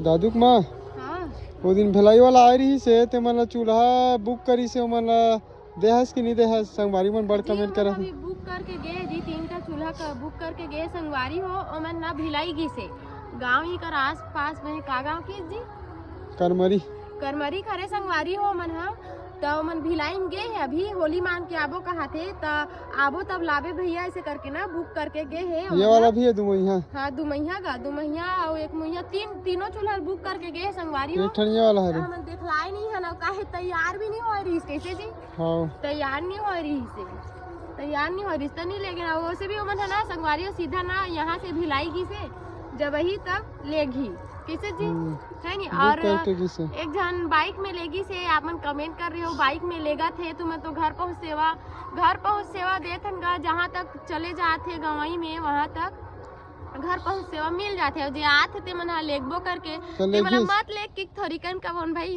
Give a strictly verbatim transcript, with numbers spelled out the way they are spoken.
दादू के माँ, हाँ। वो दिन भिलाई वाला आए रहिस हे, ते मन ला चूल्हा बुक करिस हे, ओमन ला देहस कि नहीं देहस? संगवारी मन बड़ जी, कमेंट ओमन करत हे। अभी बुक करके गे जी, तीन ठा चूल्हा का बुक करके गे संगवारी हो, ओमन ना भिलाई गिस हे। गाँव ही कर आस पास में का गाँव किस जी? करमरी। करमरी करे संगवारी हो ओमन ह, त ओमन भिलाई में गे हे, अभी होली मान के आबो कहाथे, त आबो तब लाबे भैया, ऐसे करके ना बुक करके गे हे ये ओमन वाला ह। भी है दुमैया। हाँ, दुमैया का, दुमैया अउ एक मुइया, तीन, तीनों चूल्हा बुक करके गे हे संगवारी हो। एक ठन ये वाला हरे। हमन देखलाए नहीं है ना, काहे तैयार भी नहीं होए रहिस, कैसे जी? हाँ। तैयार नहीं होए रहिस हे, तैयार नहीं होए रहिस त नहीं लेगे ना। वैसे भी ओमन है ना संगवारी हो, सीधा ना यहाँ से भिलाई गिस हे, जब वही तब लेगी, कैसे जी? हम्म। है नी? बुक और करके गिस हे। एक झन बाइक में लेगिस हे, आप मन कमेंट कर रहे हो, बाइक में लेगथे, तुमन तो घर पहुँच सेवा, घर पहुँच सेवा देथन गा, जहाँ तक चले जात हे गंवई में, वहाँ तक घर पहुँच सेवा मिल जाथे। अउ जे आत हे, ते मन ह लेगबो करके, तो ते मन ह लेगिस। मत लेग के थोरी कन कबोन भाई।